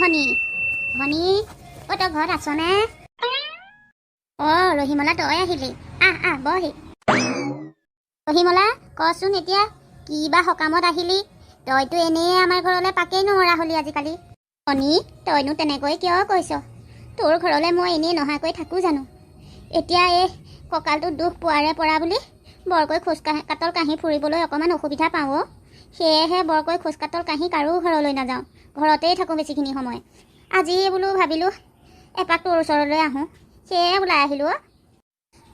ভনী, ভনী, অ, তই ঘৰত আছনে? অ ৰহিমলা, তই আহিলি? আহ আহ, বহি। ৰহিমলা, কচোন এতিয়া কি বা সকামত আহিলি? তইতো এনেই আমাৰ ঘৰলৈ পাকেই নমৰা হলি আজিকালি। ভনী, তইনো তেনেকৈ কিয় কৈছ? তোৰ ঘৰলৈ মই এনেই নহাকৈ থাকোঁ জানো? এতিয়া এই কঁকালটোত দুখ পোৱাৰে পৰা বুলি বৰকৈ খোজ কাতল কাঢ়ি ফুৰিবলৈ অকণমান অসুবিধা পাওঁ অ'। সেয়েহে বৰকৈ খোজ কাতল কাঢ়ি কাৰো ঘৰলৈ নাযাওঁ, ঘৰতেই থাকোঁ বেছিখিনি সময়। আজি বোলো ভাবিলোঁ এপাক তোৰ ওচৰলৈ আহোঁ, সেয়ে ওলাই আহিলোঁ অ'।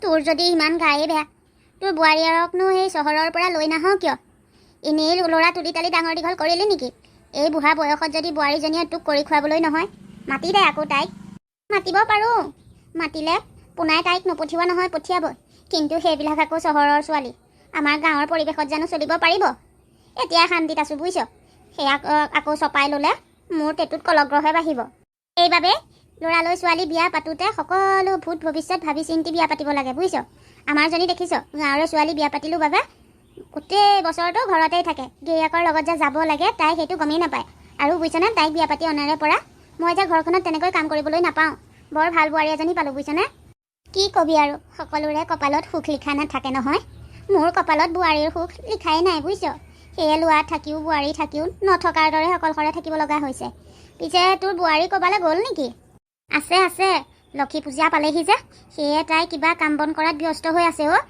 তোৰ যদি ইমান গায়ে বেয়া, তোৰ বোৱাৰীয়েৰকনো সেই চহৰৰ পৰা লৈ নাহ কিয়? এনেই ল'ৰা তুলি তালি ডাঙৰ দীঘল কৰিলি নেকি? এই বুঢ়া বয়সত যদি বোৱাৰীজনীয়ে তোক কৰি খুৱাবলৈ নহয়, মাতি দে আকৌ তাইক। মাতিব পাৰোঁ, মাতিলে পোনাই তাইক নপঠিওৱা নহয়, পঠিয়াব। কিন্তু সেইবিলাক আকৌ চহৰৰ ছোৱালী, আমাৰ গাঁৱৰ পৰিৱেশত জানো চলিব পাৰিব? এতিয়া শান্তিত আছোঁ বুজিছ। সেয়া আকৌ চপাই ল'লে মোৰ টেটুত কলগ্ৰহে বাঢ়িব। সেইবাবে ল'ৰালৈ ছোৱালী বিয়া পাতোঁতে সকলো ভূত ভৱিষ্যত ভাবি চিন্তি বিয়া পাতিব লাগে বুজিছ। আমাৰজনী দেখিছ, গাঁৱৰে ছোৱালী বিয়া পাতিলোঁ বাবে গোটেই বছৰটো ঘৰতেই থাকে। গিৰিয়েকৰ লগত যে যাব লাগে তাই সেইটো গমেই নাপায়। আৰু বুজিছনে, তাইক বিয়া পাতি অনাৰে পৰা মই যে ঘৰখনত তেনেকৈ কাম কৰিবলৈ নাপাওঁ। বৰ ভাল বোৱাৰী এজনী পালোঁ বুজিছনে। কি কবি আৰু, সকলোৰে কপালত সুখ লিখা নাথাকে নহয়। মোৰ কপালত বোৱাৰীৰ সুখ লিখাই নাই বুজিছ। সেয়ে লোৱা থাকিও বোৱাৰী থাকিও নথকাৰ দৰে অকলশৰে থাকিব লগা হৈছে। পিছে তোৰ বোৱাৰী ক'বালৈ গ'ল নেকি? আছে আছে, লক্ষী পূজা পালেহি যে, সেয়ে তাই কিবা কাম বন কৰাত ব্যস্ত হৈ আছে অ'।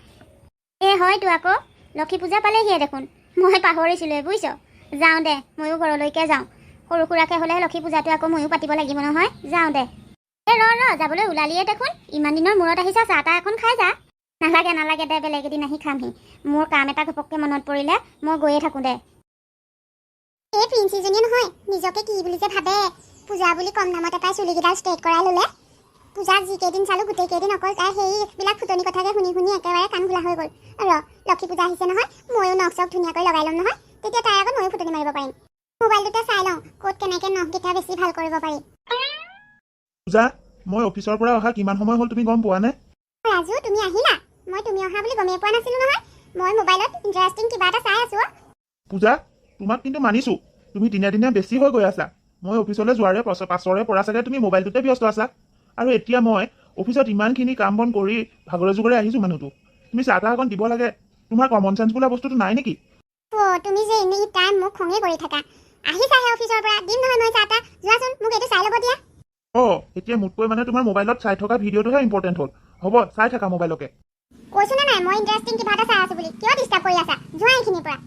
এই হয়তো আকৌ, লক্ষী পূজা পালেহিয়ে দেখোন, মই পাহৰিছিলোঁৱে বুজিছ। যাওঁ দে, ময়ো ঘৰলৈকে যাওঁ। সৰু সুৰাকৈ হ'লে লক্ষী পূজাটো আকৌ ময়ো পাতিব লাগিব নহয়। যাওঁ দে। এই ৰ ৰ, যাবলৈ ওলালিয়ে দেখোন। ইমান দিনৰ মূৰত আহিছা, চাহ তাহ এখন খাই যা। নালাগে নালাগে দে, বেলেগ এদিন আহি খামহি। মোৰ কাম এটা ঘপককৈ মনত পৰিলে, মই গৈয়ে থাকোঁ দে। এই প্ৰিন্সিজনীয়ে নহয়, নিজকে কি বুলি যে ভাবে। পূজা বুলি কম দামতে পাই চুলিকেইডাল ষ্ট্ৰেইট কৰাই ল'লে। পূজাত যিকেইদিন চালোঁ, গোটেইকেইদিন অকল তাই সেইবিলাক ফুটনি কথাকে শুনি শুনি একেবাৰে কাণ ঘোলা হৈ গ'ল। ৰ, লক্ষী পূজা আহিছে নহয়, ময়ো নখ চখ ধুনীয়াকৈ লগাই ল'ম নহয়, তেতিয়া তাইৰ আগত ময়ো ফুটনি মাৰিব পাৰিম। মোবাইলটোতে চাই লওঁ ক'ত কেনেকৈ নখকেইটা বেছি ভাল কৰিব পাৰি। পূজা, মই অফিচৰ পৰা অহা কিমান সময় হ'ল তুমি গম পোৱা নে? ৰাজু, তুমি আহিলা? মই তুমি অহা বুলি গমেই পোৱা নাছিলো নহয়। মই মোবাইলত ইণ্টাৰেষ্টিং কিবা এটা চাই আছো অ'। পূজা, তোমাক কিন্তু মানিছো, তুমি দিনে দিনে বেছি হৈ গৈ আছা। মই অফিচলৈ যোৱাৰে পাছৰে পৰা চাগে তুমি মোবাইলটোতে ব্যস্ত আছা। আৰু এতিয়া মই অফিচত ইমানখিনি কাম বন কৰি ভাগৰে জোগৰে আহিছো মানুহটো, তুমি চাহ তাহ অকণ দিব লাগে। তোমাৰ কমন চেন্স বোলা বস্তুটো নাই নেকি? অ' তুমি যে এনি টাইম মোক খঙে কৰি থাকা। আহিছাহে অফিচৰ পৰা, দিম নহয় মই চাহ তাহ। যোৱাচোন, মোক এইটো চাই ল'ব দিয়া। অ', এতিয়া মোতকৈ মানে তোমাৰ মোবাইলত চাই থকা ভিডিঅ'টোহে ইম্পৰ্টেণ্ট হ'ল। হ'ব, চাই থাকা মোবাইলকে। কৈছো নে নাই মই ইণ্টাৰেষ্টিং কিবা এটা চাই আছো বুলি? কিয় ডিষ্টাৰ্ব কৰি আছা? যোৱা এইখিনিৰ পৰা।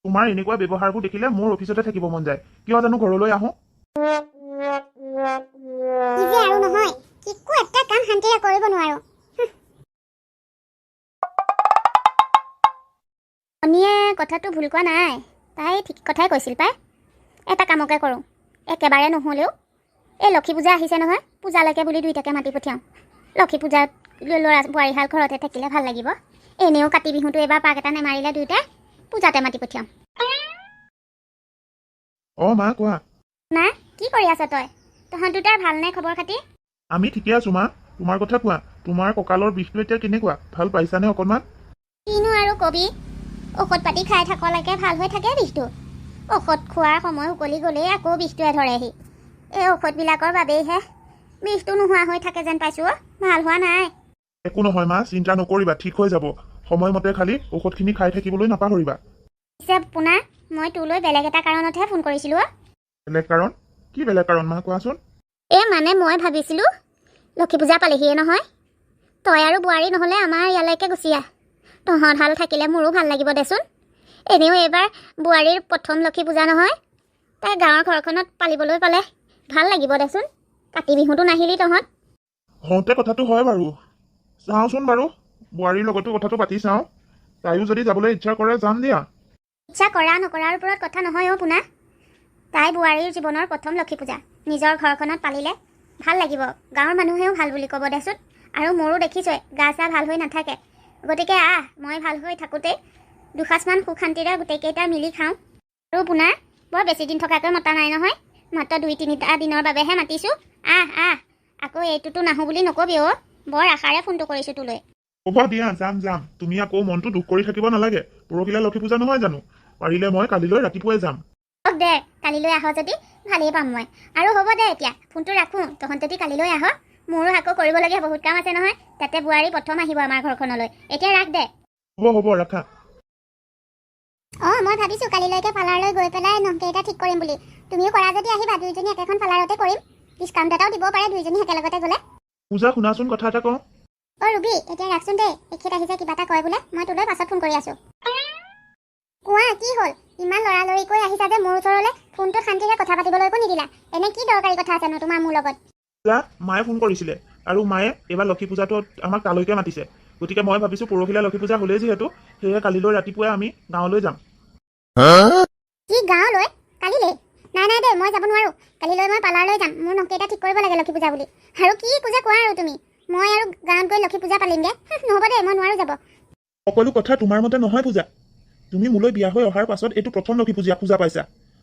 তোমাৰ এনেকুৱা ব্যৱহাৰবোৰ দেখিলে মোৰ অফিচতে থাকিব মন যায়। কিয় জানো ঘৰলৈ আহোঁ। কি যে আৰু নহয়, একো এটা কাম শান্তিৰে কৰিব নোৱাৰো। ভনীয়ে কথাটো ভুল কোৱা নাই, তাই ঠিক কথাই কৈছিল পাই। এটা কামকে কৰোঁ, একেবাৰে নহ'লেও এই লক্ষী পূজা আহিছে নহয়, পূজালৈকে বুলি দুইটাকে মাতি পঠিয়াওঁ। লক্ষী পূজাত ল'ৰা বোৱাৰীহাল ঘৰতে থাকিলে ভাল লাগিব। এনেও কাতি বিহুটো এইবাৰ পাক এটা নেমাৰিলে দুয়োটাই, পূজাতে মাতি পঠিয়াওঁ। অ' মা, কোৱা। না, কি কৰি আছ তই? তহঁত দুটাৰ ভালনে খবৰ খাতি? আমি ঠিকে আছো মা। তোমাৰ কথা কোৱা, তোমাৰ কঁকালৰ বিষটো এতিয়া কেনেকুৱা? ভাল পাইছানে অকণমান? কিনো আৰু কবি, ঔষধ পাতি খাই থাকলৈকে ভাল হৈ থাকে বিষটো। ঔষধ খোৱাৰ সময় উকলি গ'লেই আকৌ বিষটোৱে ধৰেহি। এই ঔষধবিলাকৰ বাবেইহে বিষটো নোহোৱা হৈ থাকে যেন পাইছোঁ অ', ভাল হোৱা নাই। একো নহয় মা, চিন্তা নকৰিবা, ঠিক হৈ যাব। সময়মতে খালি ঔষধখিনি খাই থাকিবলৈ নাপাহৰিবা। পিছে পোনা, মই তোলৈ বেলেগ এটা কাৰণতহে ফোন কৰিছিলোঁ অ'। বেলেগ কাৰণ? কি বেলেগ কাৰণ মা, কোৱাচোন? এই মানে মই ভাবিছিলোঁ লক্ষী পূজা পালেহিয়ে নহয়, তই আৰু বোৱাৰী নহ'লে আমাৰ ইয়ালৈকে গুচি আহ। তহঁত হাল থাকিলে মোৰো ভাল লাগিব দেচোন। এনেও এইবাৰ বোৱাৰীৰ প্ৰথম লক্ষী পূজা নহয়, তাই গাঁৱৰ ঘৰখনত পালিবলৈ পালে ভাল লাগিব দেচোন। কাতি বিহুতো নাহিলি তহঁত। হওঁতে কথাটো হয় বাৰু। চাওঁচোন বাৰু, বোৱাৰীৰ লগতো কথাটো পাতি চাওঁ। তাইও যদি যাবলৈ ইচ্ছা কৰে যাম দিয়া। ইচ্ছা কৰা নকৰাৰ ওপৰত কথা নহয় অ' পোনা। তাই বোৱাৰীৰ জীৱনৰ প্ৰথম লক্ষী পূজা নিজৰ ঘৰখনত পালিলে ভাল লাগিব, গাঁৱৰ মানুহেও ভাল বুলি ক'ব দেচোন। আৰু মোৰো দেখিছই গা চা ভাল হৈ নাথাকে, গতিকে আহ, মই ভাল হৈ থাকোঁতেই দুসাঁজমান সুখ শান্তিৰে গোটেইকেইটা মিলি খাওঁ। আৰু পোনা, বৰ বেছি দিন থকাকৈ মতা নাই নহয়, মাত্ৰ 2-3টা দিনৰ বাবেহে মাতিছোঁ। আহ আহ, আকৌ এইটোতো নাহোঁ বুলি নকবি অ', বৰ আশাৰে ফোনটো কৰিছোঁ তোলৈ। হ'ব দিয়া, যাম যাম। তুমি আকৌ মনটো দুখ কৰি থাকিব নালাগে। পৰহিলৈ লক্ষী পূজা নহয় জানো? পাৰিলে মই কালিলৈ ৰাতিপুৱাই যাম। হওক দে, কালিলৈ আহ যদি ভালেই পাম মই। আৰু হ'ব দে, এতিয়া ফোনটো ৰাখোঁ। তহঁত যদি কালিলৈ আহ, মোৰো আকৌ কৰিবলগীয়া বহুত কাম আছে নহয়। তাতে বোৱাৰী প্ৰথম আহিব আমাৰ ঘৰখনলৈ। এতিয়া ৰাখ দে। হ'ব হ'ব, ৰাখা। অঁ, মই ভাবিছোঁ কালিলৈকে পাৰ্লাৰলৈ গৈ পেলাই নখকেইটা ঠিক কৰিম বুলি। তুমিও কৰা যদি আহিবা, দুইজনী একেখন পাৰ্লাৰতে কৰিম। ডিছকাউণ্ট এটাও দিব পাৰে দুইজনী একেলগতে গ'লে। পূজা, শুনাচোন, কথা এটা কওঁ। অ' ৰুবি, এতিয়া ৰাখচোন দেই। এখেত আহিছে, কিবা এটা কয় বোলে। মই তোলৈ পাছত ফোন কৰি আছোঁ। কোৱা, কি হ'ল? ইমান লৰালৰিকৈ আহিছা যে মোৰ ওচৰলৈ, ফোনটোত শান্তিৰে কথা পাতিবলৈকো নিদিলা। এনে কি দৰকাৰী কথা আছেনো তোমাৰ মোৰ লগত? পূজা, মায়ে ফোন কৰিছিলে আৰু মায়ে এইবাৰ লক্ষী পূজাটোত আমাক তালৈকে মাতিছে। গতিকে মই ভাবিছোঁ, পৰহিলৈ লক্ষী পূজা হ'লেই যিহেতু, সেয়ে কালিলৈ ৰাতিপুৱাই আমি গাঁৱলৈ যাম। কি, গাঁৱলৈ কালিলৈ? নাই নাই দেই, মই যাব নোৱাৰোঁ। কালিলৈ মই পাৰ্লাৰলৈ যাম, মোৰ নখকেইটা ঠিক কৰিব লাগে লক্ষী পূজা বুলি। আৰু কি পূজা কোৱা আৰু তুমি? মই আৰু গাঁৱত গৈ লক্ষী পূজা পালিমগৈ? নহ'ব দেই, মই নোৱাৰোঁ যাব। সকলো কথা তোমাৰ মতে নহয় পূজা। তুমি মোলৈ বিয়া হৈ অহাৰ পাছত এইটো প্ৰথম লক্ষী পূজা পূজা পাইছা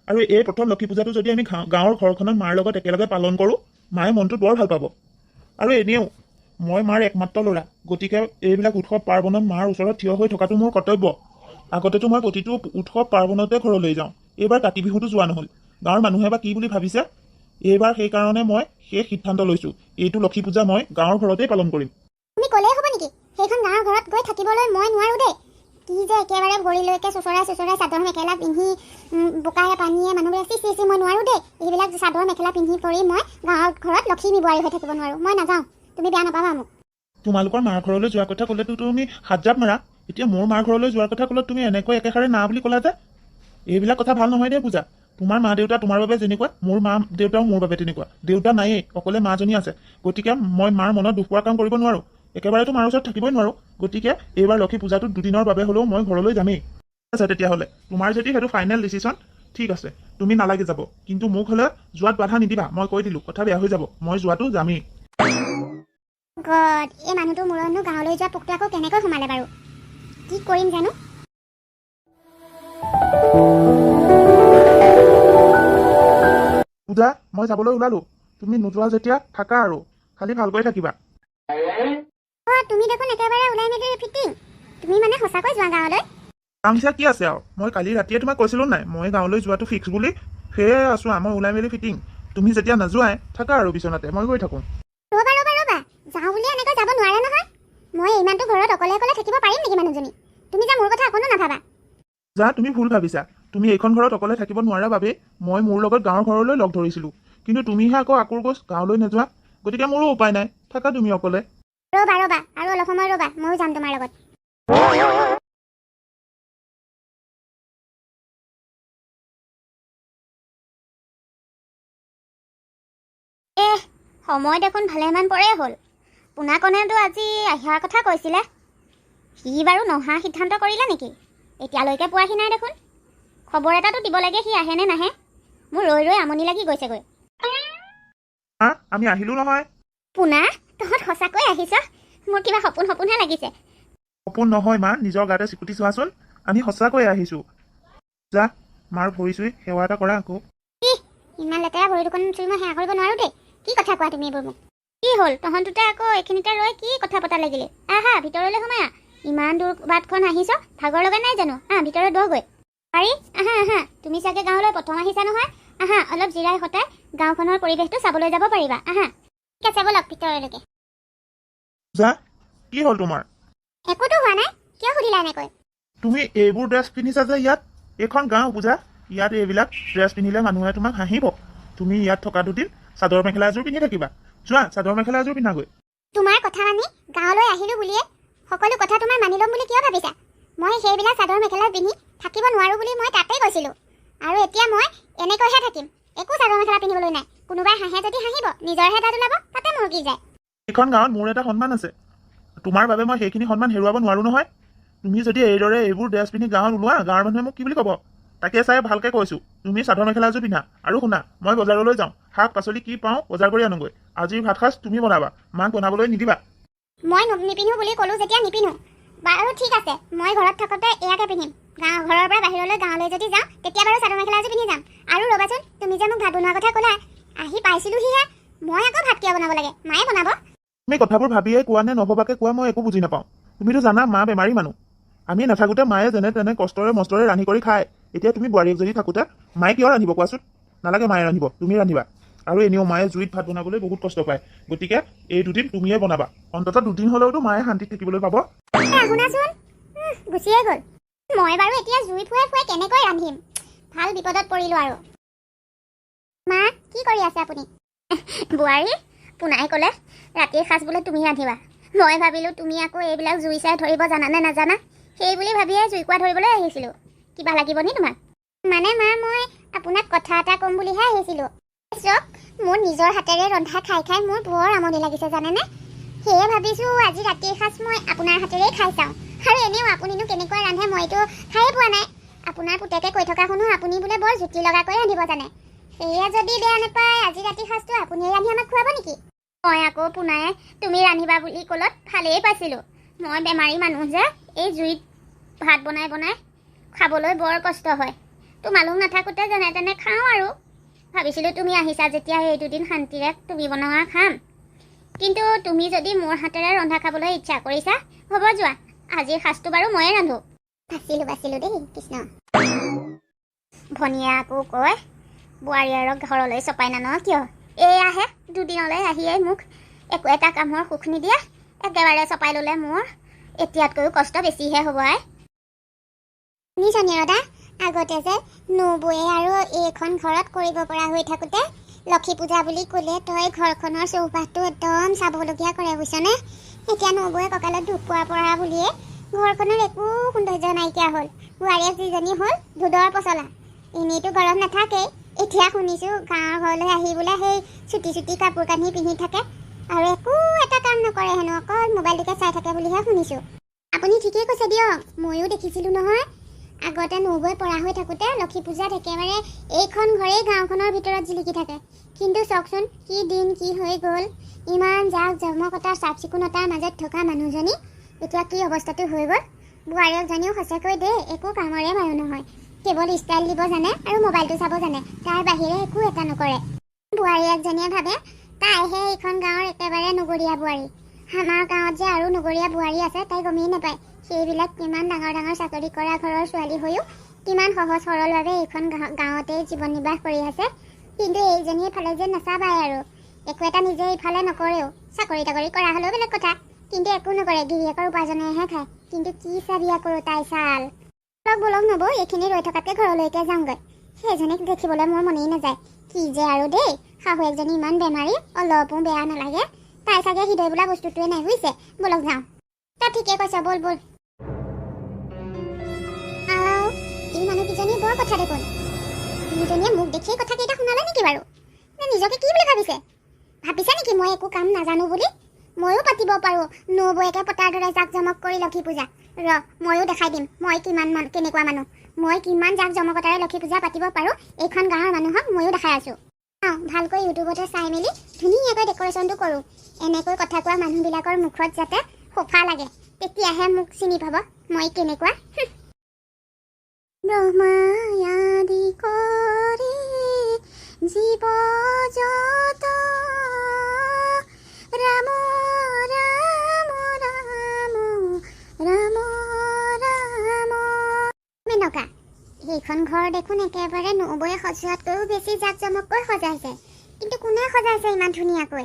আৰু এই প্ৰথম লক্ষী পূজাটো যদি আমি গাঁৱৰ ঘৰখনত মাৰ লগত একেলগে পালন কৰোঁ, মায়ে মনটোত বৰ ভাল পাব। আৰু এনেও মই মাৰ একমাত্ৰ ল'ৰা, গতিকে এইবিলাক উৎসৱ পাৰ্বণত মাৰ ওচৰত থিয় হৈ থকাটো মোৰ কৰ্তব্য। আগতেতো মই প্ৰতিটো উৎসৱ পাৰ্বণতে ঘৰলৈ যাওঁ। এইবাৰ কাতি বিহুতো যোৱা নহ'ল। গাঁৱৰ মানুহে বা কি বুলি ভাবিছে? এইবাৰ সেইকাৰণে মই সেই সিদ্ধান্ত লৈছোঁ, এইটো লক্ষী পূজা মই গাঁৱৰ ঘৰতেই পালন কৰিম। তুমি ক'লেই হ'ব নেকি? সেইখন গাঁৱৰ ঘৰত গৈ থাকিবলৈ মই নোৱাৰোঁ দেই। কি যে একেবাৰে ভৰিলৈকে চোচৰাই চোচৰাই চাদৰ মেখেলা পিন্ধি, বোকায়ে পানীয়ে মানুহবোৰে, চি চি চি, মই নোৱাৰোঁ দেই। এইবিলাক চাদৰ মেখেলা পিন্ধি কৰি মই গাঁৱৰ ঘৰত লখিমী বোৱাৰী হৈ থাকিব নোৱাৰোঁ। মই নাযাওঁ, তুমি বেয়া নাপাবা মোক। তোমালোকৰ মাৰ ঘৰলৈ যোৱাৰ কথা ক'লেতো তুমি হাত জাপ মাৰা, এতিয়া মোৰ মাৰ ঘৰলৈ যোৱাৰ কথা ক'লত তুমি এনেকৈ একেষাৰে না বুলি ক'লা যে? এইবিলাক কথা ভাল নহয় দেই পূজা। তোমাৰ মা দেউতা তোমাৰ বাবে যেনেকুৱা, মোৰ মা দেউতাও মোৰ বাবে তেনেকুৱা। দেউতা নায়েই, অকলে মাজনী আছে। গতিকে মই মাৰ মনত দুখ পোৱাৰ কাম কৰিব নোৱাৰোঁ। একেবাৰেতো মাৰ ওচৰত থাকিবই নোৱাৰোঁ। গতিকে এইবাৰ লক্ষী পূজাটোত দুদিনৰ বাবে হ'লেও মই ঘৰলৈ যামেই। ঠিক আছে তেতিয়াহ'লে, তোমাৰ যদি সেইটো ফাইনেল ডিচিশ্যন, ঠিক আছে, তুমি নালাগে যাব। কিন্তু মোক হ'লে যোৱাত বাধা নিদিবা, মই কৈ দিলোঁ, কথা বেয়া হৈ যাব। মই যোৱাটো যামেই। গড, এই মানুহটোৰ মূৰতনো গাঁৱলৈ যোৱা পোকটো আকৌ কেনেকৈ সোমালে বাৰু? কি কৰিম জানো? পূজা, মই যাবলৈ ওলালো। তুমি নোযোৱা যেতিয়া থাকা আৰু খালি ভালকৈ থাকিবা। অ', তুমি দেখোন একেবাৰে ওলাই মেলি ফিটিং। তুমি মানে সঁচাকৈ যোৱা গাঁৱলৈ? কামচা কি আছে আৰু? মই কালি ৰাতিয়ে তোমাক কৈছিলোঁ নাই, মই গাঁৱলৈ যোৱাটো ফিক্স বুলি? সেয়ে আছো, মই ওলাই মেলি ফিটিং। তুমি যেতিয়া নাযোৱাই, থাকা আৰু বিচনাতে, মই গৈ থাকোঁ। ৰ'বা ৰ'বা ৰ'বা, যাওঁ বুলি এনেকৈ যাব নোৱাৰা নহয়। মই ইমানটো ঘৰত অকলে অকলে থাকিব পাৰিম নেকি মানুহজনী? তুমি যে মোৰ কথা অকণো নাভাবা। যা, তুমি ভুল ভাবিছা। তুমি এইখন ঘৰত অকলে থাকিব নোৱাৰা বাবেই মই মোৰ লগত গাঁৱৰ ঘৰলৈ লগ ধৰিছিলোঁ। কিন্তু তুমিহে আকৌ আঁকোৰ গছ, গাঁৱলৈ নোযোৱা। গতিকে মোৰো উপায় নাই। থাকা তুমি অকলে। ৰ'বা ৰ'বা, আৰু অলপ সময় ৰ'বা, ময়ো যাম তোমাৰ লগত। এহ, সময় দেখোন ভালেমান পৰে হ'ল। পোনাকণেতো আজি অহাৰ কথা কৈছিলে। সি বাৰু নহা সিদ্ধান্ত কৰিলে নেকি? এতিয়ালৈকে পোৱাহি নাই দেখোন। খবৰ এটাতো দিব লাগে, সি আহে নে নাহে। মোৰ ৰৈ ৰৈ আমনি লাগি গৈছেগৈ। হা, আমি আহিলোঁ নহয়। পোনা, তহঁত সঁচাকৈ আহিছ? মোৰ কিবা সপোন সপোনহে লাগিছে। সপোন নহয় মা, নিজৰ গাতে চিকুটি চোৱাচোন। আমি সঁচাকৈয়ে আহিছোঁ। যা, মাৰ ভৰি চুই সেৱা এটা কৰা আকৌ। ইমান লেতেৰা ভৰি দুখন চুই মই সেৱা কৰিব নোৱাৰো দেই। কি কথা কোৱা তুমি এইবোৰ মোক? কি হ'ল, তহঁত দুটা আকৌ এইখিনিতে ৰৈ কি কথা পতা লাগিলি? আহা, ভিতৰলৈ সোমাই আহ। ইমান দূৰ বাটখন আহিছ, ভাগৰ লগা নাই জানো? আহ, ভিতৰত বহগৈ। পাৰি, আহা আহা। তুমি চাগে গাঁৱলৈ প্ৰথম আহিছা নহয়? আহা, অলপ জিৰাই সতাই গাঁওখনৰ পৰিৱেশটো চাবলৈ যাব পাৰিবা। আহা। ঠিক আছে, ব'লক ভিতৰলৈকে। যা, কি হ'ল তোমাৰ? একোতো হোৱা নাই। কিয় সুধিলা এনেকৈ? তুমি এইবোৰ ড্ৰেছ পিন্ধিছা যে ইয়াত? এইখন গাঁও পূজা, ইয়াত এইবিলাক ড্ৰেছ পিন্ধিলে মানুহে তোমাক হাঁহিব। তুমি ইয়াত থকা দুদিন চাদৰ মেখেলা এযোৰ পিন্ধি থাকিবা। যোৱা, চাদৰ মেখেলা এযোৰ পিন্ধাগৈ। তোমাৰ কথা মানি গাঁৱলৈ আহিলো বুলিয়ে সকলো কথা তোমাৰ মানি ল'ম বুলি কিয় ভাবিছা? মই সেইবিলাক চাদৰ মেখেলা পিন্ধি থাকিব নোৱাৰো বুলি মই তাতেই কৈছিলো। আৰু এতিয়া মই এনেকৈহে থাকিম। একো চাদৰ মেখেলা পিন্ধিবলৈ নাই। কোনোবাই হাঁহে যদি হাঁহিব, নিজৰহে দাঁত ওলাব, তাতে মোৰ কি যায়? এইখন গাঁৱত মোৰ এটা সন্মান আছে। তোমাৰ বাবে মই সেইখিনি সন্মান হেৰুৱাব নোৱাৰো নহয়। তুমি যদি এইদৰে এইবোৰ ড্ৰেছ পিন্ধি গাঁৱত ওলোৱা, গাঁৱৰ মানুহে মোক কি বুলি ক'ব? তাকে চাই ভালকৈ কৈছোঁ, তুমি চাদৰ মেখেলা এযোৰ পিন্ধা। আৰু শুনা, মই বজাৰলৈ যাওঁ, শাক পাচলি কি পাওঁ বজাৰ কৰি আনোগৈ। আজিৰ ভাত সাজ তুমি বনাবা, মাক বনাবলৈ নিদিবা। মই নিপিন্ধো বুলি ক'লো যেতিয়া নিপিন্ধো। বাৰু ঠিক আছে, মই ঘৰত থাকোঁতে এয়াকে পিন্ধিম। গাঁও ঘৰৰ পৰা বাহিৰলৈ গাঁৱলৈ যদি যাওঁ, তেতিয়া বাৰু চাদৰ মেখেলা এযোৰ পিন্ধি যাম। আৰু ৰ'বাচোন, তুমি যে মোক ভাত বনোৱাৰ কথা ক'লা, আহি পাইছিলোহিহে, মই আকৌ ভাত কিয় বনাব লাগে? মায়ে বনাব। তুমি কথাবোৰ ভাবিয়ে কোৱা নে নভবাকে কোৱা, মই একো বুজি নাপাওঁ। তুমিতো জানা মা বেমাৰী মানুহ। আমি নাথাকোঁতে মায়ে যেনে তেনে কষ্টৰে মষ্টৰে ৰান্ধি কৰি খায়। এতিয়া তুমি বোৱাৰীয়েক যদি থাকোঁতে মায়ে কিয় ৰান্ধিব কোৱাচোন? নালাগে মায়ে ৰান্ধিব, তুমি ৰান্ধিবা। আৰু এনেও মায়ে জুইত ভাত বনাবলৈ বহুত কষ্ট পায়, গতিকে এই দুদিন তুমিয়ে বনাবা। অন্ততঃ দুদিন হ'লেওতো মায়ে শান্তিত থাকিবলৈ পাব। শুনাচোন, গুচিয়ে গ'ল। মই বাৰু এতিয়া জুই ফুৱাই ফুৱাই কেনেকৈ ৰান্ধিম? ভাল বিপদত পৰিলো আৰু। মা, কি কৰি আছে আপুনি? বোৱাৰী, পোনাই ক'লে ৰাতিৰ সাঁজ বোলে তুমি ৰান্ধিবা। মই ভাবিলোঁ তুমি আকৌ এইবিলাক জুই চাই ধৰিব জানানে নাজানা, সেই বুলি ভাবিয়ে জুইকুৰা ধৰিবলৈ আহিছিলোঁ। কিবা লাগিব নি তোমাক? মানে মা, মই আপোনাক কথা এটা ক'ম বুলিহে আহিছিলোঁ। চাওক, মোৰ নিজৰ হাতেৰে ৰন্ধা খাই খাই মোৰ বৰ আমনি লাগিছে জানেনে? সেয়ে ভাবিছোঁ আজি ৰাতিৰ সাঁজ মই আপোনাৰ হাতেৰেই খাই চাওঁ। আৰু এনেও আপুনিনো কেনেকুৱা ৰান্ধে মইতো খায়ে পোৱা নাই। আপোনাৰ পুতেকে কৈ থকা শুনো আপুনি বোলে বৰ জুতি লগাকৈ ৰান্ধিব জানে। সেয়ে যদি বেয়া নাপায় আজি ৰাতিৰ সাঁজটো আপুনিয়ে ৰান্ধি আমাক খুৱাব নেকি? মই আকৌ পোনাই তুমি ৰান্ধিবা বুলি ক'লত ভালেই পাইছিলোঁ। মই বেমাৰী মানুহ যে, এই জুইত ভাত বনাই বনাই খাবলৈ বৰ কষ্ট হয়। তোমালোক নাথাকোঁতে যেনে তেনে খাওঁ আৰু। ভাবিছিলোঁ তুমি আহিছা যেতিয়া এই দুদিন শান্তিৰে তুমি বনোৱা খাম। কিন্তু তুমি যদি মোৰ হাতেৰে ৰন্ধা খাবলৈ ইচ্ছা কৰিছা, হ'ব যোৱা, আজিৰ সাঁজটো বাৰু ময়ে ৰান্ধো। বাচিলোঁ বাচিলোঁ দেই কৃষ্ণ। ভনীয়ে আকৌ কয়, বোৱাৰীয়েৰক ঘৰলৈ চপাই নান কিয়? এয়াহে দুদিনলৈ আহিয়ে মোক একো এটা কামৰ সুখ নিদিয়ে, একেবাৰে চপাই ল'লে মোৰ এতিয়াতকৈও কষ্ট বেছিহে হ'ব আই। শুনিছ নিৰদা, আগতে যে নবৌয়ে আৰু এইখন ঘৰত কৰিব পৰা হৈ থাকোঁতে লক্ষী পূজা বুলি ক'লে তই ঘৰখনৰ চৌপাশটো একদম চাবলগীয়া কৰে, বুজিছনে? এতিয়া নবৌয়ে কঁকালত দুখ পোৱাৰ পৰা বুলিয়ে ঘৰখনৰ একো সৌন্দৰ্য নাইকিয়া হ'ল। বোৱাৰীয়েক যিজনী হ'ল ধোদৰ পচলা, এনেইতো ঘৰত নাথাকেই। এতিয়া শুনিছোঁ গাঁৱৰ ঘৰলৈ আহি বোলে সেই চুটি চুটি কাপোৰ কানি পিন্ধি থাকে আৰু একো এটা কাম নকৰে হেনো, অকল মোবাইলটোকে চাই থাকে বুলিহে শুনিছোঁ। আপুনি ঠিকেই কৈছে দিয়ক, ময়ো দেখিছিলোঁ নহয় আগতে নবৌৱে পৰা হৈ থাকোঁতে লক্ষী পূজাত একেবাৰে এইখন ঘৰেই গাঁওখনৰ ভিতৰত জিলিকি থাকে। কিন্তু চাওকচোন কি দিন কি হৈ গ'ল। ইমান জাক জমকতাৰ চাফ চিকুণতাৰ মাজত থকা মানুহজনী এতিয়া কি অৱস্থাটো হৈ গ'ল। বোৱাৰীয়েকজনীও সঁচাকৈ দেই একো কামৰে মানুহ নহয়, কেৱল ষ্টাইল দিব জানে আৰু মোবাইলটো চাব জানে, তাৰ বাহিৰে একো এটা নকৰে। বোৱাৰীয়েকজনীয়ে ভাবে তাইহে এইখন গাঁৱৰ একেবাৰে নগৰীয়া বোৱাৰী। আমাৰ গাঁৱত যে আৰু নগৰীয়া বোৱাৰী আছে তাই গমেই নাপায়। সেইবিলাক কিমান ডাঙৰ ডাঙৰ চাকৰি কৰা ঘৰৰ ছোৱালী হৈও কিমান সহজ সৰলভাৱে এইখন গাঁৱতেই জীৱন নিৰ্বাহ কৰি আছে। কিন্তু এইজনীৰ ফালে যে নাচাবাই আৰু, একো এটা নিজে ইফালে নকৰেও। চাকৰি তাকৰি কৰা হ'লেও বেলেগ কথা, কিন্তু একো নকৰে, গিৰিয়েকৰ উপাৰ্জনেহে খায়। কিন্তু কি চাবি আকৌ তাই চাল। বলক বলক নবৌ, এইখিনি ৰৈ থকাতকৈ ঘৰলৈকে যাওঁগৈ। সেইজনীক দেখিবলৈ মোৰ মনেই নাযায়। কি যে আৰু দেই, শাহুৱেকজনী ইমান বেমাৰী, অলপো বেয়া নালাগে। তাই চাগে হৃদয় বোলা বস্তুটোৱে নাই, বুজিছে? বলক যাওঁ। তই ঠিকে কৈছ, ব'ল ব'ল। আও, এই মানুহকেইজনী বৰ কথা দেখোন। দুজনীয়ে মোক দেখিয়ে কথাকেইটা শুনালে নেকি বাৰু? নে নিজকে কি বুলি ভাবিছে? ভাবিছে নেকি মই একো কাম নাজানো বুলি? ময়ো পাতিব পাৰোঁ নবৌয়েকে পতাৰ দৰে জাক জমক কৰি লক্ষী পূজা। ৰ, ময়ো দেখাই দিম মই কিমান মান কেনেকুৱা মানুহ, মই কিমান জাক জমকতাৰে লক্ষী পূজা পাতিব পাৰোঁ। এইখন গাঁৱৰ মানুহক ময়ো দেখাই আছোঁ। ভালকৈ ইউটিউবতে চাই মেলি ধুনীয়াকৈ ডেক'ৰেশ্যনটো কৰোঁ। এনেকৈ কথা কোৱা মানুহবিলাকৰ মুখত যাতে সোফা লাগে, তেতিয়াহে মোক চিনি পাব মই কেনেকুৱা। ব্ৰহ্মায়াদি কৰে জীৱ যত, ৰাম ৰাম ৰাম ৰাম ৰাম। মেনকা, সেইখন ঘৰ দেখোন একেবাৰে নবৌয়ে সজোৱাতকৈও বেছি জাক জমককৈ সজাইছে। কিন্তু কোনে সজাইছে ইমান ধুনীয়াকৈ?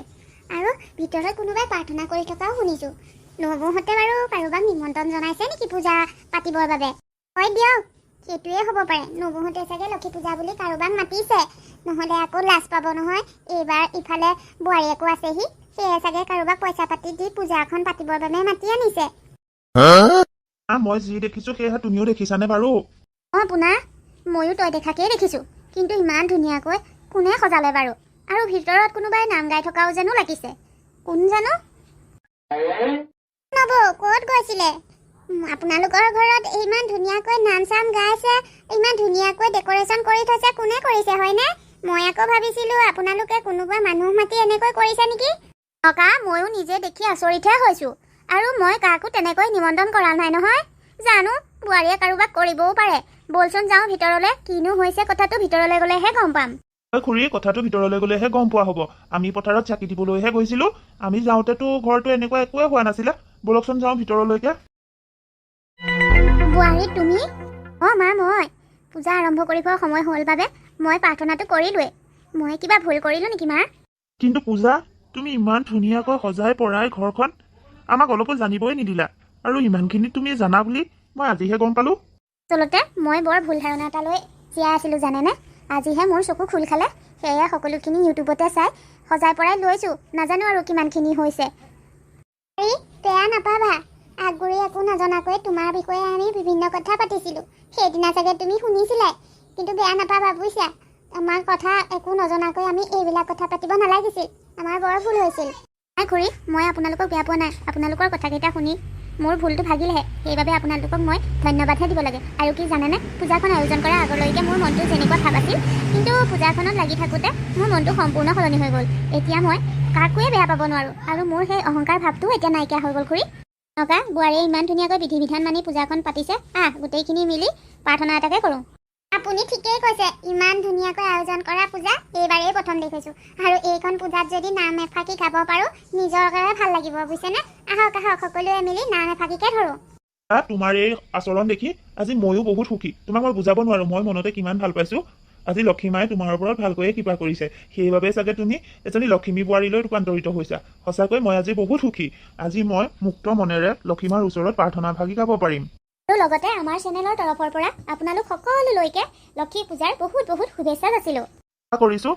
আৰু ভিতৰত কোনোবাই প্ৰাৰ্থনা কৰি থকাও শুনিছোঁ। নবৌহঁতে বাৰু কাৰোবাক নিমন্ত্ৰণ জনাইছে নেকি পূজা পাতিবৰ বাবে? হয় দিয়ক, সেইটোৱে হ'ব পাৰে। নবৌহঁতে চাগে লক্ষী পূজা বুলি কাৰোবাক মাতিছে, নহ'লে আকৌ লাজ পাব নহয়। এইবাৰ ইফালে বোৱাৰীয়েকো আছেহি, সেয়ে চাগে কাৰোবাক পইচা পাতি দি পূজা এখন পাতিবৰ বাবে মাতি আনিছে। মই যি দেখিছোঁ সেয়া তুমিও দেখিছানে বাৰু? অঁ পোনা, ময়ো তই দেখাকেই দেখিছোঁ। কিন্তু ইমান ধুনীয়াকৈ কোনে সজালে বাৰু? আৰু ভিতৰত কোনোবাই নাম গাই থকাও যেনো লাগিছে, কোন জানো? নবৌ ক'ত গৈছিলে? আপোনালোকৰ ঘৰত ইমান ধুনীয়াকৈ নাম চাম গাইছে, ইমান ধুনীয়াকৈ ডেক'ৰেশ্যন কৰি থৈছে, কোনে কৰিছে হয়নে? মই আকৌ ভাবিছিলোঁ আপোনালোকে কোনোবা মানুহ মাতি এনেকৈ কৰিছে নেকি। ককা, ময়ো নিজে দেখি আচৰিতহে হৈছোঁ। আৰু মই কাকো তেনেকৈ নিমন্ত্ৰণ কৰা নাই নহয়। জানো, বোৱাৰীয়ে কাৰোবাক কৰিবও পাৰে। ব'লচোন যাওঁ ভিতৰলৈ, কিনো হৈছে কথাটো ভিতৰলৈ গ'লেহে গম পাম। ঐ খুৰী, কথাটো ভিতৰলৈ গ'লেহে গম পোৱা হ'ব। আমি পথাৰত চাকি দিবলৈহে গৈছিলোঁ। আমি যাওঁতেতো ঘৰটো এনেকুৱা একোৱে হোৱা নাছিলে। ব'লকচোন যাওঁ ভিতৰলৈকে। বোৱাৰী তুমি? অঁ মা, মই পূজা আৰম্ভ কৰিবৰ সময় হ'ল বাবে মই প্ৰাৰ্থনাটো কৰিলোৱেই। মই কিবা ভুল কৰিলোঁ নেকি মা? কিন্তু পূজা, তুমি ইমান ধুনীয়াকৈ সজাই পৰাই ঘৰখন আমাক অলপো জানিবই নিদিলা, আৰু ইমানখিনি তুমি জানা বুলি মই আজিহে গম পালোঁ। আচলতে মই বৰ ভুল ধাৰণা এটা লৈ জীয়াই আছিলোঁ জানেনে? আজিহে মোৰ চকু খোল খালে। সেয়ে সকলোখিনি ইউটিউবতে চাই সজাই পৰাই লৈছোঁ, নাজানো আৰু কিমানখিনি হৈছে। এই বেয়া নাপাবা, আগগুৰি একো নজনাকৈ তোমাৰ বিষয়ে আমি বিভিন্ন কথা পাতিছিলোঁ। সেইদিনা চাগে তুমি শুনিছিলাই, কিন্তু বেয়া নাপাবা বুজিছা। আমাৰ কথা একো নজনাকৈ আমি এইবিলাক কথা পাতিব নালাগিছিল, আমাৰ বৰ ভুল হৈছিল। নাই খুৰী, মই আপোনালোকক বেয়া পোৱা নাই। আপোনালোকৰ কথাকেইটা শুনি মোৰ ভুলটো ভাগিলেহে, সেইবাবে আপোনালোকক মই ধন্যবাদহে দিব লাগে। আৰু কি জানেনে, পূজাখন আয়োজন কৰাৰ আগলৈকে মোৰ মনটো যেনেকুৱা ভাৱ আছিল, কিন্তু পূজাখনত লাগি থাকোঁতে মোৰ মনটো সম্পূৰ্ণ সলনি হৈ গ'ল। এতিয়া মই কাকোৱে বেয়া পাব নোৱাৰোঁ, আৰু মোৰ সেই অহংকাৰ ভাৱটোও এতিয়া নাইকিয়া হৈ গ'ল খুৰী। নকা বোৱাৰীয়ে ইমান ধুনীয়াকৈ বিধি বিধান মানি পূজাখন পাতিছে। আহ, গোটেইখিনি মিলি প্ৰাৰ্থনা এটাকে কৰোঁ। আপুনি ঠিকেই কৈছে, ইমান ধুনীয়াকৈ আয়োজন কৰা পূজা এইবাৰেই প্ৰথম দেখিছোঁ। আৰু এইখন পূজাত যদি নাম এফাকি গাব পাৰোঁ, নিজৰ ভাল লাগিব বুজিছেনে? আহক আহক, সকলোৱে মিলি নাম এফাকিকে ধৰোঁ। তোমাৰ এই আচৰণ দেখি আজি ময়ো বহুত সুখী। তোমাক মই বুজাব নোৱাৰোঁ মই মনতে কিমান ভাল পাইছোঁ। আজি লক্ষী মায়ে তোমাৰ ওপৰত ভালকৈয়ে কৃপা কৰিছে, সেইবাবে চাগে তুমি এজনী লখিমী বোৱাৰীলৈ ৰূপান্তৰিত হৈছা। সঁচাকৈ মই আজি বহুত সুখী। আজি মই মুক্ত মনেৰে লক্ষী মাৰ ওচৰত প্ৰাৰ্থনা ভাগি গাব পাৰিম। আৰু লগতে আমাৰ চেনেলৰ তৰফৰ পৰা আপোনালোক সকলোলৈকে লক্ষী পূজাৰ বহুত বহুত শুভেচ্ছা যাচিলোঁ। আশা কৰিছোঁ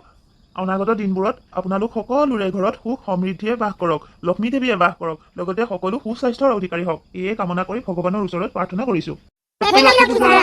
অনাগত দিনবোৰত আপোনালোক সকলোৰে ঘৰত সুখ সমৃদ্ধিয়ে বাস কৰক, লক্ষ্মী দেৱীয়ে বাস কৰক, লগতে সকলো সুস্বাস্থ্যৰ অধিকাৰী হওক, এয়ে কামনা কৰি ভগৱানৰ ওচৰত প্ৰাৰ্থনা কৰিছোঁ। লক্ষী পূজা।